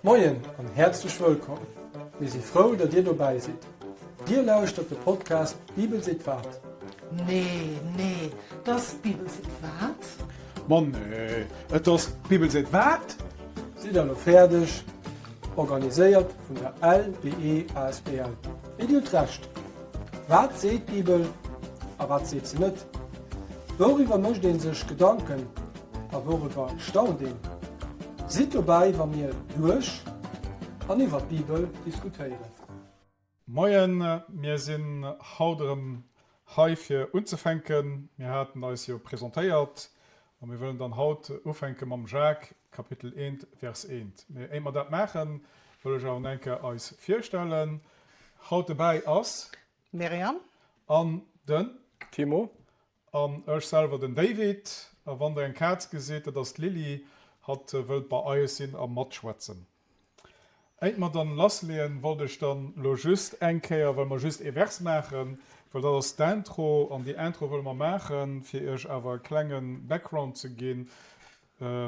Moien an häerzlech wëllkomm! Mir si frou, datt Dir dobäi sidd. Dir lauschtert de Podcast D'Bibel seet wat? Nee, nee, 't ass D'Bibel seet wat? Ma nee, et ass D'Bibel seet wat? Sidd der elo fäerdeg? Organiséiert vun der LBE asbl. Mee Dir hutt Recht. Wat seet d'Bibel a wat seet se net? Wouriwwer mécht ee sech Gedanken a wouriwwer staunt een? Sidd dobäi, wa mir duerch an iwwer d'Bibel diskutéieren. Moien, mir sinn haut erëm hei fir unzefänken. Mir haten eis jo presentéiert a mir wëllen dann haut ufänke mam Jacques, Kapitel 1, Vers 1. Mee éier mer dat maachen, wëll ech awer nach eng Kéier eis virstellen. Haut dobäi ass. D'Myriam. An den. Timo. An ech selwer, den David. A wann der eng Kaz gesitt, dat ass d'Lilly. Hatt wëllt bei eis sinn a matschwätzen. Éint mer dann lassleeën, wollt ech dann lo just eng Kéier, well mer just ee Vers maachen, well dat ass d'Intro, an déi Intro wëlle mer maachen, fir iech awer e klenge Background ze ginn,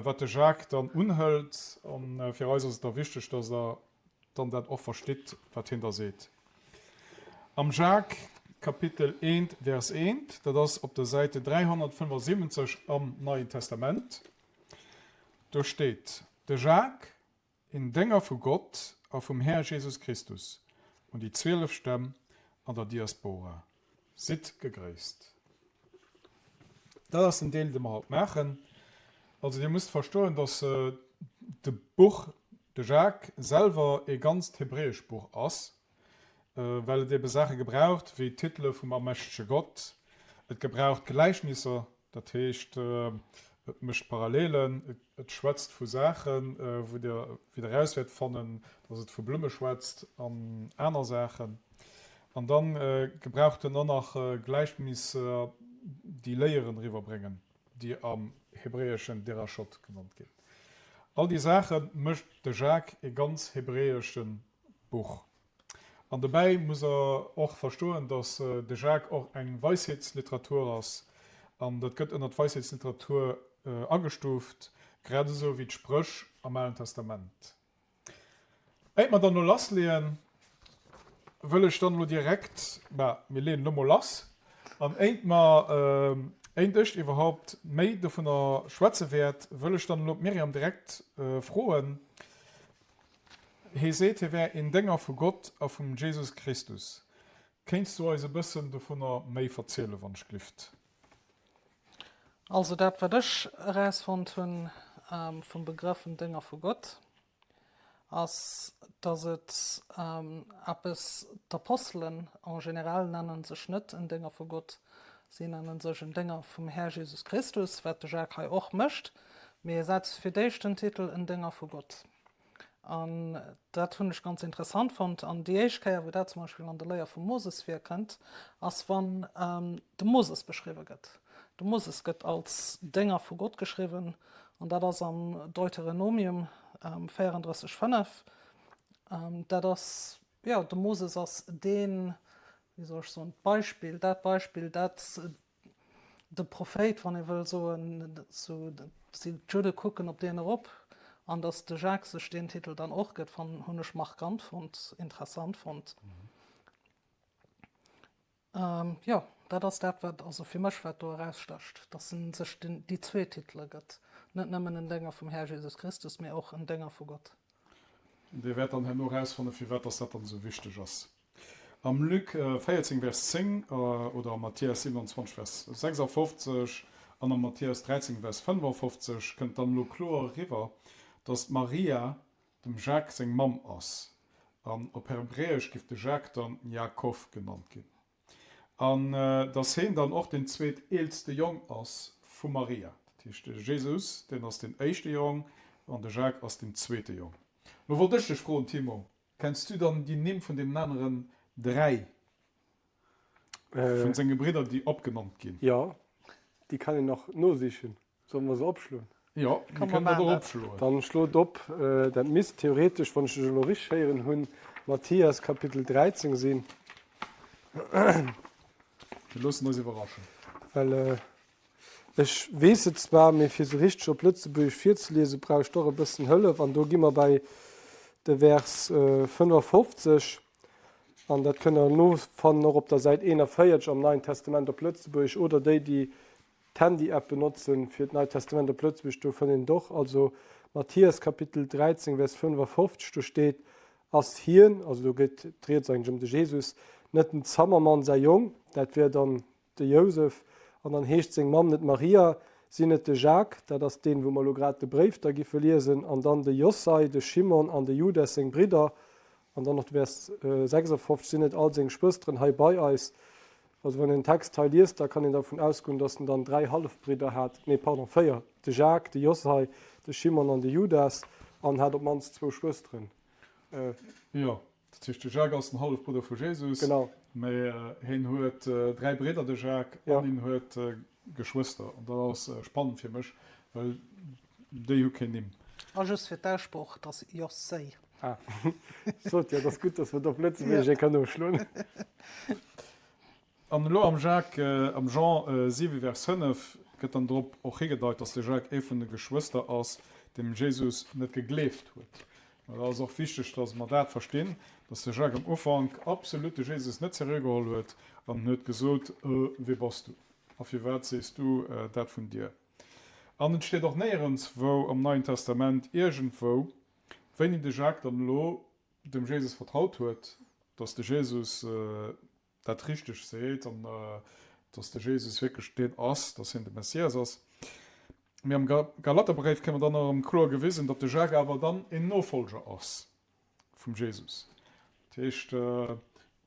wat de Jacques dann unhëlt. A fir eis ass et da wichteg, dass der dann dat och verstitt, wat hien da seet. Am Jacques, Kapitel 1, Vers 1, dat ass op der Säite 375 am Neien Testament, do steet, De Jacques, Een Dénger vu Gott a vum Här Jesus Christus, un déi 12 Stämm an der Diaspora, Sidd gegréisst. Dat ass den Deel, dee mer haut maachen. Also Dir musst verstoen, dass de Buch de Jacques selwer ee ganzt hebräesch Buch ass, well et ebe Saache gebraucht wéi d'Titele vum allmächtege Gott, et gebraucht Gläichnisser, Dat heescht, et mécht Parallelen, et schwätzt vu Saachen, wou Dir wieder eraus wäert fannen, datt et vu Blumme schwätzt an aner Saachen. An da gebraucht en och nach Gläichnisser, déi Léieren eriwwerbréngen, déi am Hebräeschen Derashot genannt ginn. All déi Saache mécht de Jacques e ganz hebräesche Buch. An dobäi muss Der och verstoen, datt de Jacques och eng Weisheetsliteratur ass, an dat gëtt ënner d'Weisheetsliteratur agestuuft, grad esou wéi d'Spréch am Alen Testament. Éiert mer dann elo lassleeën, wëll ech dann elo direkt, bah, mir leeën elo mol lass, an éiert mer, éiert ech iwwerhaupt méi dovunner schwätze wäert, wëll ech dann elo d'Myriam direkt froen, Hee seet, hie wär een Dénger vu Gott a vum Jesus Christus. Kéints du eis e bëssen dovunner méi verzielen, wann ech glift? Also dat, wat ech erausfonnt hunn vum Begrëff en Dénger vu Gott, ass, dass et eppes, d'Apostelen en général nennen sech net en Dénger vu Gott, si nennen sech en Dénger vum Här Jesus Christus, wat de Jacques hei och mécht, mee e setzt fir d'éischt den Titel en Dénger vu Gott. An dat hunn ech ganz interessant fonnt. An déi éischt Kéier, wou dat zum Beispill an der Léier vum Moses virkënnt, ass wann de Moses beschriwwe gëtt. De Moses gëtt als Dénger vu Gott geschriwwen, an dat ass am Deuteronomium 34, 5. Dat ass, jo, de Moses ass deen, wéi soll ech soen, d'Beispill, dat Beispill, dat De Prophéit, wann ee wëll soen, sou d'Judde kucken op deen erop, an datt de Jacques sech deen Titel dann och gëtt, fannen, hunn ech markant fonnt, interessant fonnt. Jo, dat ass dat, wat, also fir mech, wat do erausstécht, datt en sech den, déi zwee Titele gëtt, net nëmmen en Dénger vum Här Jesus Christus, mee och en Dénger vu Gott. Dir wäert dann herno erausfannen, firwat datt dat dann esou wichteg ass. Am Luc 14, Vers 10 oder am Matthäus 27, Vers 56 an am Matthäus 13, Vers 55 kënnt dann elo kloer eriwwer, dass d'Maria dem Jacques seng Mamm ass. An op Hebräesch giff de Jacques dann Jakow genannt ginn. An dass heen dann och den zweeteelste Jong ass vu Maria. Dat heescht, de Jesus, deen ass den éischte Jong an de Jacques ass den zweete Jong. Lo wollt ech dech froen, Timo, Kenns du dann déi Nimm vun deenen aneren 3 vun senge Bridder, déi opgenannt ginn? Jo, déi kann een och nosichen. Solle mer se opschloen? Jo, mir kënnen dat och opschloen. Dann schlot op, dat misst theoretesch, wann ech dech elo richteg héieren hunn, Mathias Kapitel 13 sinn. Mir loossen eis iwwerraschen. Well Ech weess et zwar, mee fir se richteg op Lëtzebuergesch virzeliesen, brauch ech doch e bëssen Hëllef. An do gi mer bei. De Vers 55, an dat kënnt der nofannen och op der Säit 41 am Neien Testament op Lëtzebuergesch, oder déi, déi d'Handy-App benotzen fir d'Neit Testament op Lëtzebuergesch, do fënnt een et och. Also Mathias Kapitel 13, Vers 55, do steet, Ass hien, also do geet d'Rieds eigentlech ëm de Jesus, net dem Zammermann säi Jong, dat wär dann de Jousef, an dann heescht seng Mamm net Maria, sinn et de Jacques, dat ass deen, wou mer elo grad de Bréif da giffe liesen, an dann de Jossai, de Schimon an de Judas, seng Bridder, an dann nach de Vers 56, sinn net all seng Schwësteren hei bei eis? Also wann een den Text hei liest, da kann een dervun ausgoen, datt en dann dräi Hallefbridder hat, nee, pardon, véier, de Jacques, de Jossai, de Schimon an de Judas, an hat op d'mannst zwou Schwësteren. Jo. Dat heescht, de Jacques ass den Hallefbrudder vu Jesus, genau. Mä hien huet dräi Bridder, de Jacques, ja. An hien huet Geschwëster. An dat ass spannend fir mech, well déi hu keen Nimm. A just fir d'Aussprooch, et ass Jossé. Ah, sot jo, et ass gutt, datt mer et op Lëtzebuergesch eng Kéier noschloen. An elo am Jacques, am Jean 7, Vers 5 gëtt dann drop och higedeit, dass de Jacques ee vun de Geschwëster ass, deem Jesus net gegleeft huet. Mä et ass och wichteg, dass mer dat verstinn, dass de Jacques am Ufank absolut de Jesus net seriö geholl huet an en huet gesot, Wie bass du? A firwat sees du dat vun dir? An et steet och néierenswou am Neien Testament iergendwou, wéini de Jacques dann elo dem Jesus vertraut huet, dass de Jesus dat richteg seet an dass de Jesus wierklech deen ass, dass hien de Messias ass. Mee am Galaterbréif kréie mer dann erëm kloer gewisen, datt de Jacques awer dann een Nofolger ass vum Jesus. Dat heescht,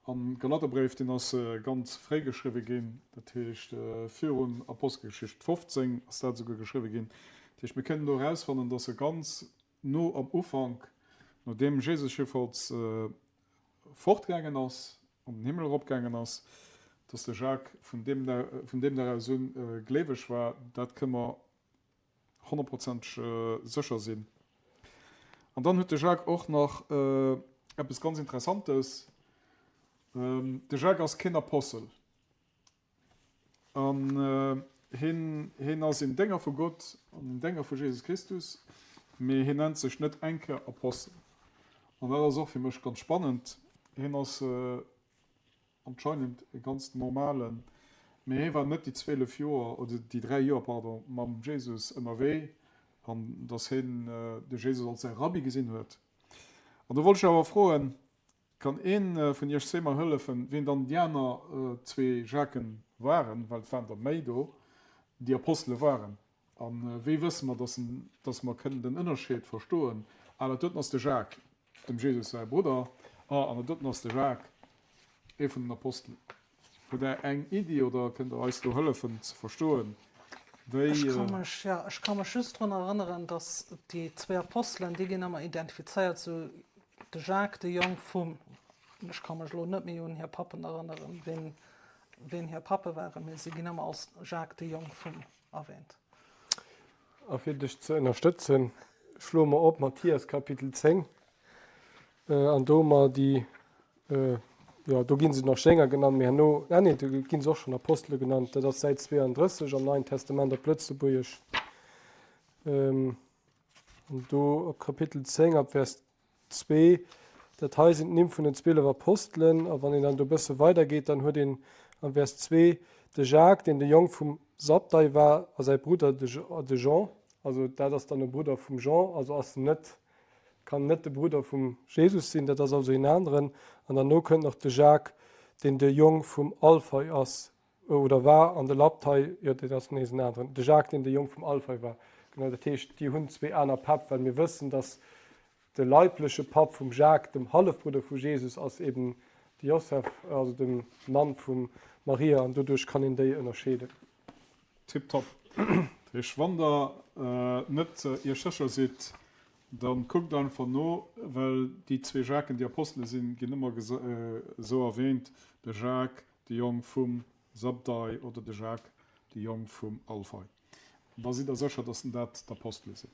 am Galaterbréif, deen ass ganz fréi geschriwwe ginn, dat heescht virun Apostelgeschicht 15 ass dat esouguer geschriwwe ginn. Dat heescht, mir kënnen do erausfannen, dass e ganz no am Ufank, nodeem Jesus jiddefalls fortgaangen ass, an den Himmel eropgaangen ass, dass de Jacques vun deem vun deem Dag aus un gleeweg war, dat kënne mer honnertprozenteg sécher sinn. An dann huet de Jacques och nach eppes ganz Interessantes, De Jacques ass keen Apostel. An hien, hien ass een Dénger vu Gott an een Dénger vu Jesus Christus, mee hien nennt sech net eng Kéier Apostel. An dat ass och fir mech ganz spannend. Hien ass anscheinend e ganz normalen, mee hie war net déi 12 Joer, oder déi 3 Joer, pardon, mam Jesus ënnerwee, an datt hien de Jesus als säi Rabbi gesinn huet. An do wollt ech awer froen, Kann een vun iech zwee mer hëllefen, wien dann déi aner zwee Jacques'en waren, well et waren der méi do, déi Apostele waren? A wéi wësse mer, dass dass mer kënnen den Ënnerscheed verstoen? Ah, dat doten ass de Jacques, dem Jesus säi Brudder. Ah, an dat doten ass de Jacques, ee vun den Apostelen. Hutt Der eng Iddi oder kënnt Der eis do hëllefen ze verstoen, wéi. Ech ka mech, jo, ech ka mech just drun erënneren, datt déi zwee Apostelen, déi ginn ëmmer identifizéiert, sou de Jacques, de Jong vum, ech ka mech elo net méi un hir Pappen erënneren, ween, ween hir Pappe waren, mee si ginn ëmmer als Jacques, de Jong vum erwähnt. A fir dech ze ënnerstëtzen, schloe mer op Mathias Kapitel 10. An do hu mer déi, jo, do gi se nach Jénger genannt, mee herno, ah nee, do gi se och schonn Apostele genannt. Dat ass Säit 32 am Neien Testament op Lëtzebuergesch. An do op Kapitel 10 ab Vers 2, dat hei sinn d'Nimm vun den 12 Apostelen. A wann een dann do e bësse weidergeet, dann huet een am Vers 2 de Jacques, deen de Jong vum Sabdai war, a säi Brudder de Jean. Also dat ass dann e Brudder vum Jean, also ass en net Kann net de Brudder vum Jesus sinn, dat ass also een aneren. An derno kënnt nach de Jacques, deen de Jong vum Alphai ass oder war, an de Labtai, jo, deen ass nees en aneren. De Jacques, deen de Jong vum Alphai war. Genau, dat heescht, déi hunn zwee aner Päpp, well mir wëssen, dass de leibleche Papp vum Jacques, dem Hallefbrudder vu Jesus, ass eben de Joseph, also de Mann vum Maria, an doduerch kann een déi ënnerscheeden. Tiptop. Dat heescht, wann der net iech sécher sidd, da kuckt einfach no, well déi zwee Jacques'en, déi Apostele sinn, ginn ëmmer esou erwähnt, de Jacques, de Jong vum Zabdai, oder de Jacques, de Jong vum Alphai. An da sidd der sécher, dass dat d'Apostele sinn.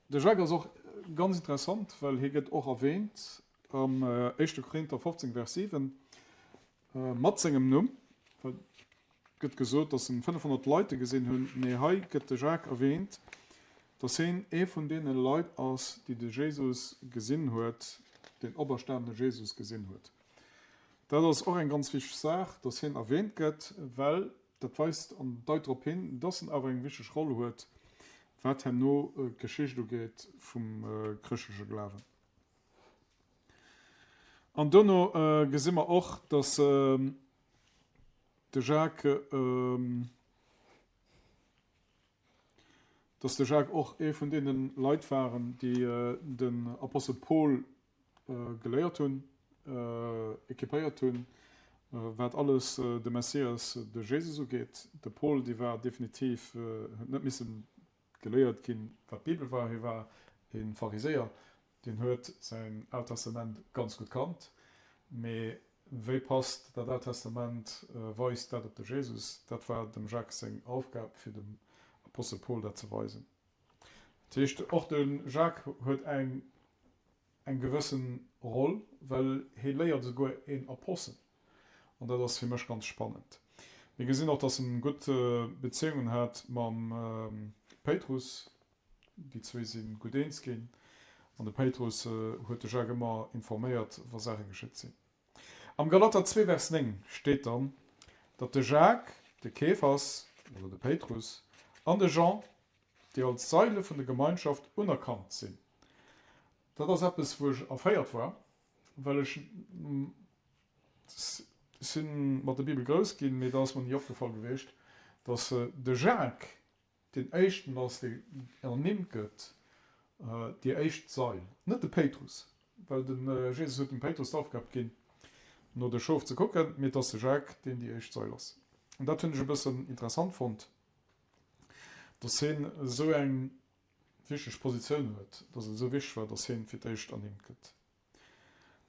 De Jacques ass och ganz interessant, well hie gëtt och erwähnt am éischte Korinther 15, Vers 7 mat sengem Numm. Well et gëtt gesot, datt en 500 Leite gesinn hunn, mee hei gëtt de Jacques erwähnt. Dass heen ee vun deene Leit ass, déi de Jesus gesinn huet, den operstanene Jesus gesinn huet. Dat ass och eng ganz wichteg Saach, dass hien erwähnt gëtt, well dat weist an deit drop hin, dass en awer eng wichteg Roll huet, wat herno d'Geschicht ugeet vum chrëschtleche Glawen. An dono gesi mer och, dass de Jacques, dass de Jacques och ee vun deene Leit waren, déi den Apostel Paul geléiert hunn, equipéiert hunn, wat alles de Messias, de Jesus ugeet. De Paul, dee war definitiv, huet net missen geléiert ginn, wat d'Bibel war. Hie war e Pharisäer, deen huet säin Aalt Testament ganz gutt kannt. Mee wéi passt dat Aalt Testament, weist dat op de Jesus? Dat war dem Jacques seng Aufgab, fir dem Apostel Paul dat ze weisen. Dat heescht, och de Jacques huet eng eng gewëssen Roll, well hie léiert esouguer een Apostel. An dat ass fir mech ganz spannend. Mir gesinn och, dass en gutt Bezéiungen hat mam Péitrus. Déi zwee si gutt eens ginn. An de Péitrus huet de Jacques ëmmer informéiert, wa Saache geschitt sinn. Am Galater 2 Vers 9 steet dann, datt de Jacques, de Kephas, oder de Péitrus, an de Jean, déi als Saile vun der Gemeinschaft unerkannt sinn. Dat ass eppes, wou ech erféiert war, well ech si mat der Bibel grouss ginn, mee da ass mer ni opgefall gewiescht, datt de Jacques deen éischten ass, dee ernimmt gëtt, déi éischt Sail, net de Péitrus, well de Jesus huet dem Péitrus d'Aufgab ginn, no de Schof ze kucken, mee et ass de Jacques, deen déi éischt Sail ass. An dat hunn ech e bëssen interessant fonnt, datt hien esou eng wichteg Positioun huet, datt et esou wichteg war, datt hien fir d'éischt ernimmt gëtt.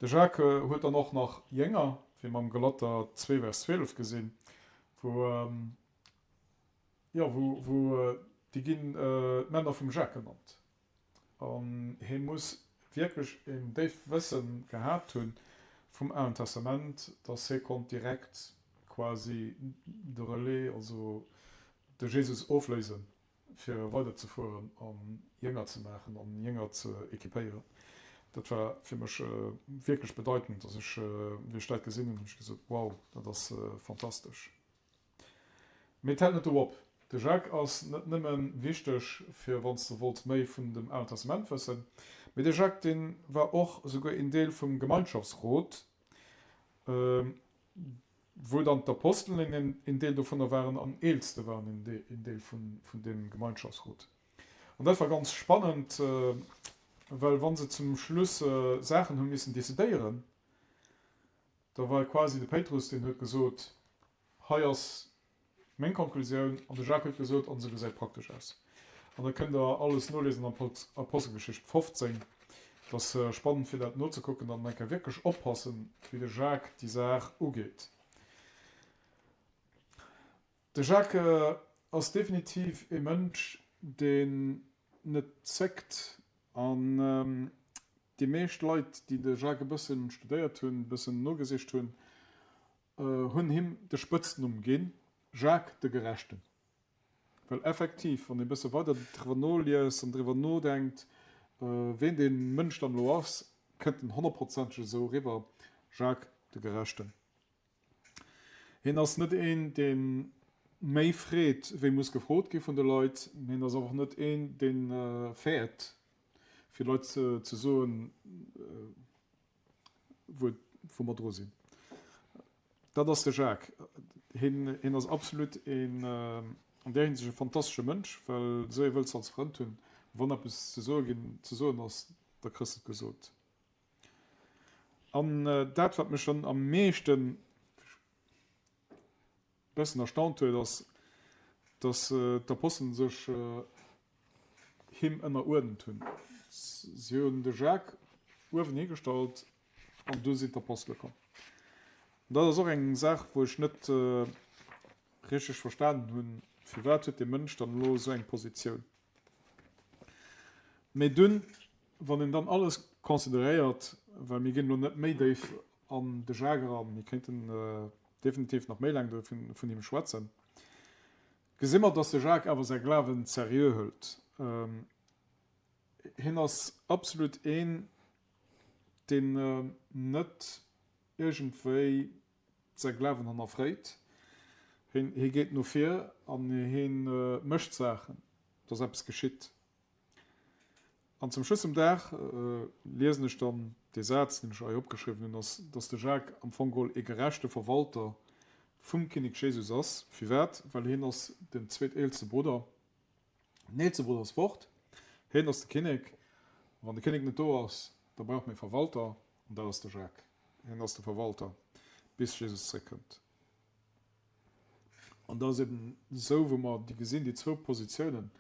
De Jacques huet dann och nach Jénger, wéi mer am Galater 2 Vers 12 gesinn, wou, jo, wou, wou déi ginn d'Männer vum Jacques genannt. An hie muss wierklech een déift Wësse gehat hu vum Alen Testament, datt hie konnt direkt quasi de Relais, also de Jesus ofléisen, fir weiderzefueren an Jénger ze maachen an Jénger ze equipéieren. Dat war fir mech wierklech bedeitend, datt ech, wéi ech dat gesinn hunn, hunn ech gesot, wow, dat ass fantastesch. Mee et hält net do op. De Jacques ass net nëmme wichteg fir wann s de wolls méi vun dem Alen Testament wëssen, mee de Jacques dee war och esouguer een Deel vum Gemeinschaftsrot, wou dann d'Apostelen een Deel dovunner waren an Eelste waren een Deel vun deem Gemeinschaftsrot. An dat war ganz spannend, well wa se zum Schluss Saachen hu missen decidéieren, da war quasi de Péitrus deen huet gesot, Hei ass meng Konklusioun, an de Jacques huet gesot, an esou gesäit praktesch aus. An da kënnt der alles noliesen am Apostelgeschicht 15. Et ass spannend fir dat nozekucken an eng Kéier wierklech oppassen, wéi de Jacques déi Saach ugeet. De Jacques ass definitiv ee Mënsch, deen net zéckt an déi meescht Leit, déi de Jacques e bëssen studéiert hunn, e bëssen nogesicht hunn, hunn him de Spëtznumm ginn, Jacques de Gerechten. Well effektiv, wann ee bësse weider driwwer noliest an driwwer nodenkt, ween dee Mënsch dann elo ass, kënnt en honnertprozenteg esou eriwwer, Jacques de Gerechten. Hien ass net een, dee méi freet, wéi muss gefrot gi vun de Leit, mee hien ass awer och net een, dee fäert, fir Leit ze soen, wou wou mer dru sinn. Dat ass de Jacques. Hien, hien ass absolut een, an där Hinsicht e fantastesche Mënsch, well esou ee wëlls de als Frënd hunn. Wann eppes ze soe ginn, ze soen ass, da kriss de et gesot. An dat, wat mech dann am meeschten Bëssen erstaunt huet, ass, datt d'Apostelen sech him ënneruerdent hunn. Si hunn de Jacques uewen higestallt an du sinn d'Apostele komm. An dat ass och eng Saach, wou ech net richteg verstanen hunn, Firwat huet dee Mënsch dann elo esou eng Positioun? Mee dunn, wann een dann alles consideréiert, well mir ginn elo net méi déif an de Jacques eran, mir kéinten definitiv nach méi laang do vun him schwätzen, gesi mer, dass de Jacques awer säi Glawen seriö hëlt. Hien ass absolut een, deen net iergendwéi säi Glawen hannerfréit. Hien, hie geet no vir an hie mécht Saachen, dass eppes geschitt. An zum Schluss vum Dag liesen ech dann dee Saz, deen ech hei opgeschriwwen hunn, ass, dass de Jacques am Fong geholl ee gerechte Verwalter vum Kinnek Jesus ass. Firwat? Well hien ass den zweeteelste Brudder. Den eelste Brudder ass fort, hien ass de Kinnek. A wann de Kinnek net do ass, da brauch mir e Verwalter, an dat ass de Jacques. Hien ass de Verwalter, bis Jesus zréckkënnt. An dat ass eben esou, wou mer déi gesinn, déi zwou Positiounen.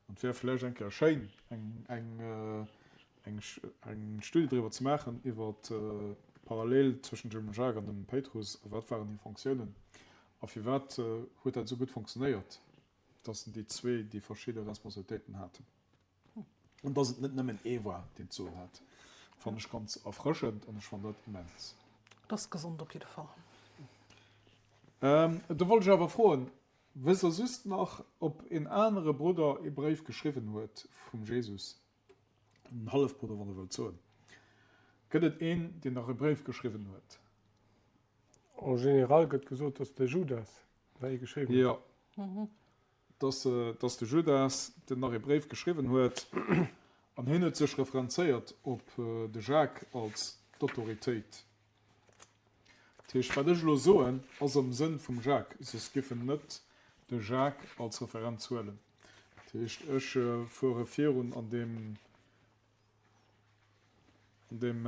An et wär vläicht eng Kéier schéin, eng, eng, eng, eng Studie driwwer ze maachen, iwwer d'Parallel zwëschent dem Jacques an dem Péitrus a wat waren hir Fonctiounen a firwat huet dat esou gutt fonctionnéiert, dass déi zwee déi verschidde Responsabilitéiten haten. An dass et net nëmmen ee war, deen d'Soen hat, fannen ech ganz erfrëschend an ech fannen dat immens. Dat ass gesond op jidde Fall. Do wollt ech awer froen, wësst der just nach, ob een anere Brudder ee Bréif geschriwwen huet vum Jesus? En Hallefbrudder, wann der wëllt soen. Gëtt et een, deen nach e Bréif geschriwwen huet? En général gëtt gesot, dass de Judas nach ee geschriwwen huet. Jo. Dass dass de Judas den nach ee Bréif geschriwwen huet, an hien huet sech referenzéiert op de Jacques als d'Autoritéit. Dat heescht, wat ech elo soen, ass am Sënn vum Jacques, soss giff en net de Jacques als Referenz huelen. Dat heescht, ech fuere virun an deem. An deem,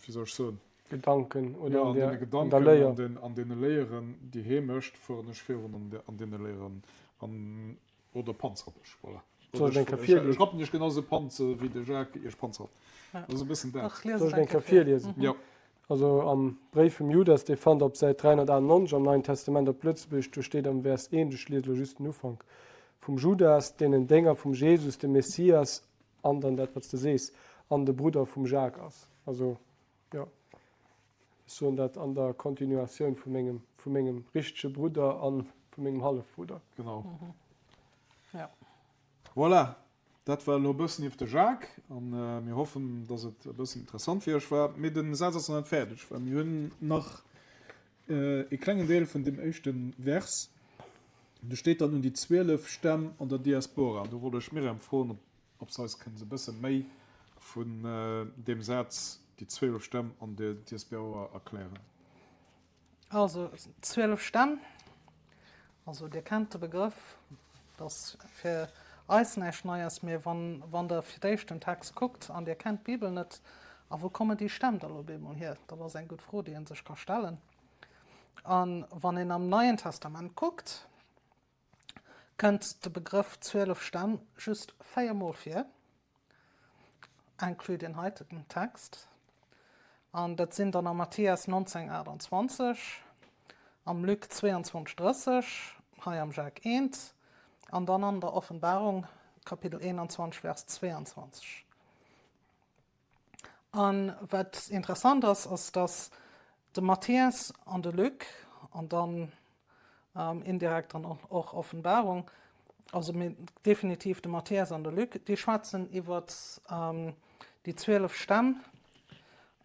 wéi soll ech soen? Gedanken oder ja, an deene Gedanken, an der Léier. An, den, an deene Léieren, déi hee mécht, fueren ech virun an, de, an deene Léieren. An, oder panzert ech, voilà. Soll ech eng Kéier virliesen? Ech rappen iech genau sou Panze wéi de Jacques iech panzert. Ja. Dat ass e bëssen dat. Ach, lies Soll ech eng Kéier virliesen? Ja. Also am Bréif vum Judas, dee fannt der op Säit 398 am Neien Testament op Lëtzebuergesch, do steet am Vers 1, ech liese lo just den Ufank, vum Judas, deen en Dénger vum Jesus, dem Messias, An dann dat, wat s de sees, an de Brudder vum Jacques ass. Also, jo, ech soen dat an der Continuatioun vu mengem, vu mengem richtege Brudder a vu mengem Hallefbrudder. Genau. Ja. Voilà, dat war elo e bëssen iwwer de Jacques. A mir hoffen, dass et e bëssen interessant fir iech war. Mee de Saz ass nach net fäerdeg, well mir hunn nach e klengen Deel vun deem éischte Vers. Do steet dann un déi 12 Stämm an der Diaspora. An do wollt ech d'Myriam froen, ob se eis kënnt e bësse méi vun deem Saz, déi 12 Stämm an der Diaspora, erklären. Also 12 Stämm, also Dir kennt de Begrëff, dat ass fir eis näischt Neies, mee wann, wann Der fir d'éischt den Text kuckt an Dir kennt d'Bibel net, a wou kommen déi Stämm da lo op eemol hier? Dat ass eng gutt Fro, déi ee sech ka stellen. A wann een am Neien Testament kuckt, kënnt de Begrëff 12 Stämm just véiermol vir, inclus den heitegen Text. An dat sinn dann am Mathias 19, 28, am Luc 22, 30, hei am Jacques 1 an dann an der Offenbarung, Kapitel 21, Vers 22. A wat interessant ass, ass datt de Matthäus an de Luc an dann indirekt dann och Offenbarung, also mee definitiv de Matthäus an de Luc, déi schwätzen iwwer déi 12 Stämm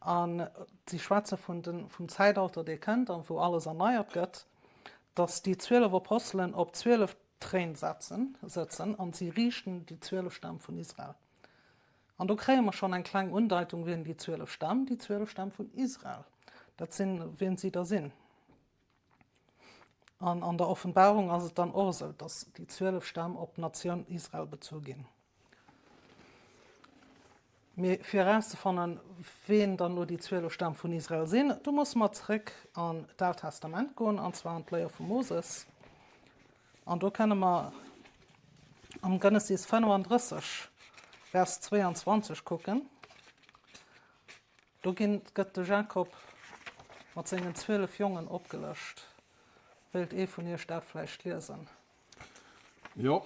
an si schwätze vun den, vum Zäitalter, dee kënnt an wou alles erneiert gëtt, datt déi 12 Apostelen op 12 Tréin setzen, sëtzen an si riichten déi 12 Stämm vun Israel. An do kréie mer schonn eng kleng Undeitung, wien déi 12 Stämm, déi 12 Stämm vun Israel, dat sinn, wien si da sinn. An an der Offenbarung ass et dann och esou, datt déi 12 Stämm op d'Natioun Israel bezu ginn. Mee fir erauszefannen, wien dann elo déi 12 Stämm vun Israel sinn, do musse mer zréck an d'Aalt Testament goen, an zwar an d'Léier vum Moses. An do kënne mer am Genesis 35, Vers 22 kucken. Do ginn, gëtt de Jakob mat sengen 12 Jongen opgelëscht. Wéilt ee vun iech dat vläicht liesen? Jo,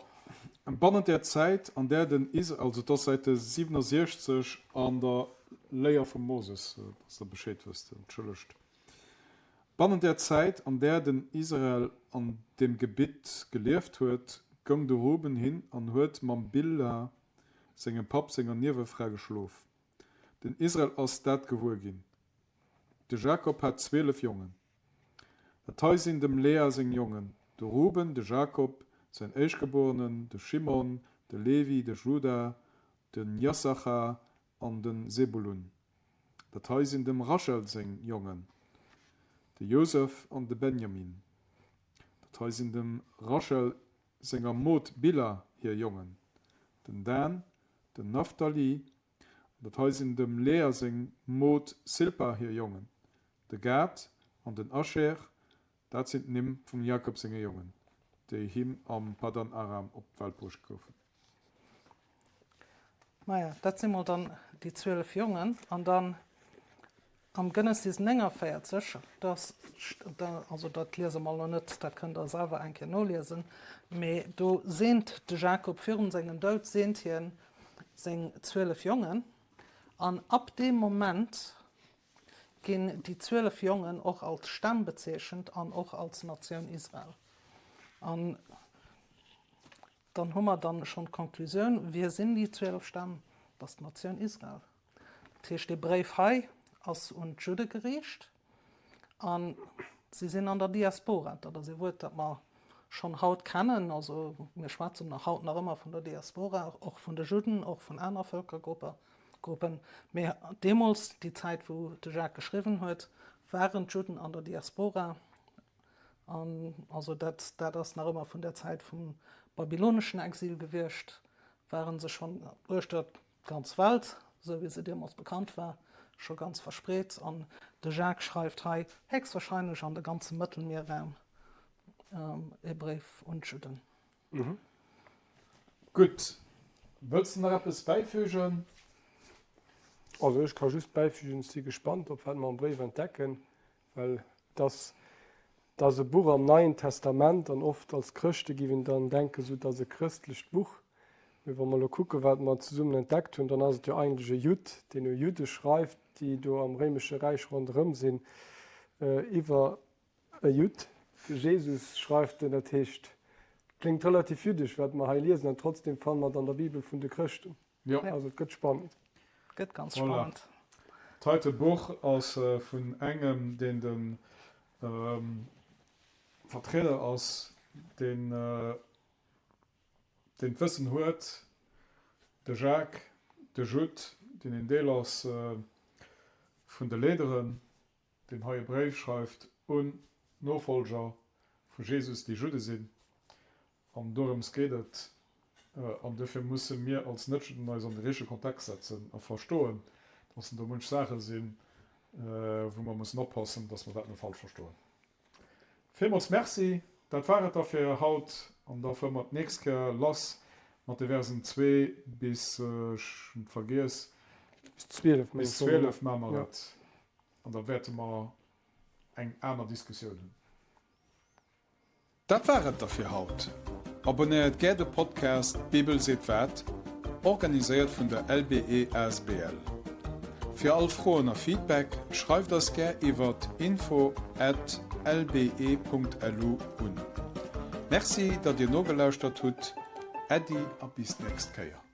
bannent där Zäit, an där den Is, also et ass Säite 67 an der Léier vum Moses, dass der Bescheed wësst, entschëllegt. Bannent där Zäit, an där den Israel an deem Gebitt gelieft huet, goung de Ruben hin an huet mam Bilha, Sengem Papp senger Niewefra, geschlof. Den Israel ass dat gewuer ginn. De Jakob hat 12 Jongen. Dat hei sinn dem Lea seng Jongen, de Ruben, de Jakob, säin Éischtgebuerenen, de Schimon, de Levi, de Juda, den Jissachar an de Sebulun. Dat hei sinn dem Rachel seng Jongen, de Joseph an de Benjamin. Dat hei sinn dem Rachel senger Mod Bilha hir Jongen, den Dan, den Naphtali. An dat hei sinn dem Lea seng Mod Silpa hir Jongen, de Gad an den Ascher. Dat sinn d'Nimm vum Jakob senge Jongen, déi him am Paddan-Aram op d'Welt bruecht goufen. Maja, dat si mol dann déi 12 Jongen. An dann am Genesis 49, dass, also dat liese mer elo net, dat kënnt Der selwer eng Kéier noliesen, mee do seent de Jakob virun sengem Doud, seent hien seng 12 Jongen. An ab deem Moment ginn déi 12 Jongen och als Stämm bezeechent an och als Natioun Israel. An dann hu mer dann schonn d'Conclusioun, Wie sinn déi 12 Stämm? Dat ass d'Natioun Israel. Dat heescht, dee Bréif hei ass un d'Judde geriicht a si sinn an der Diaspora. Dat ass ee Wuert, dat mer schonn haut kennen. Also mir schwätzen nach haut nach ëmmer vun der Diaspora, och vun de Judden, och vun aner Vëlkergruppen. Gruppen. Mee deemools, déi Zäit wou de Jacques geschriwwen huet, waren d'Judden an der Diaspora. An also dat, dat ass nach ëmmer vun der Zäit vum babyloneschen Exil gewiescht, ware se schonn uechter d'ganz Welt, esou wéi se deemools bekannt war, scho ganz verspreet. An de Jacques schreift hei héchstwahrscheinlech an de ganze Mëttelmierraum e Bréif un d'Judden. Gutt. Wëlls de nach eppes bäifügen? Also ech ka just bäifügen, ech si gespannt op wat mer am Bréif entdecken, well et ass, et ass e Buch am Neien Testament an oft als Chrëschte giff een dann denken, esou et ass e chrëstlecht Buch. Mee wa mer elo kucke wat mer zesummen entdeckt hunn, dann ass et jo eigentlech e Judd, deen u Judde schreift, déi do am réimesche Räich ronderëm sinn, iwwer E Judd, de Jesus schreift en, dat heescht, et kléngt relativ jüddesch, wat mer hei liesen, an trotzdem fanne mer et an der Bibel vun de Chrëschten. Jo. Also et gëtt spannend. Gëtt ganz spannend. Voilà. D'heite Buch ass vun engem, deen de Vertrieder ass, deen deen d'Wëssen huet, de Jacques, de Judd, deen een Deel ass vun de Leaderen. deen hei e Bréif schreift un d'Nofollger vu Jesus, déi Judde sinn, an dorëms geet et. An duerfir musse mir als Netjudden eis an de richtege Kontext setzen a verstoen, dass do munch Saache sinn, wou mer mussen oppassen, dass mer dat net falsch verstoen. Villmools Merci, dat war et da fir haut, an da fuere mer d'nächst Kéier lass mat de Versen zwee bis, ech hunn et vergiess, Bis 12, bis 12 maache mer et. An da wäerte mer eng aner Diskussioun hunn. Dat war et da fir haut. Abonnéiert gär de Podcast D'Bibel seet wat, organiséiert vun der LBE asbl. Fir all Froen a Feedback schreift eis gär iwwert info at lbe.lu un. Merci, datt Dir nogelauschtert hutt. Äddi a bis d'nächst Kéier.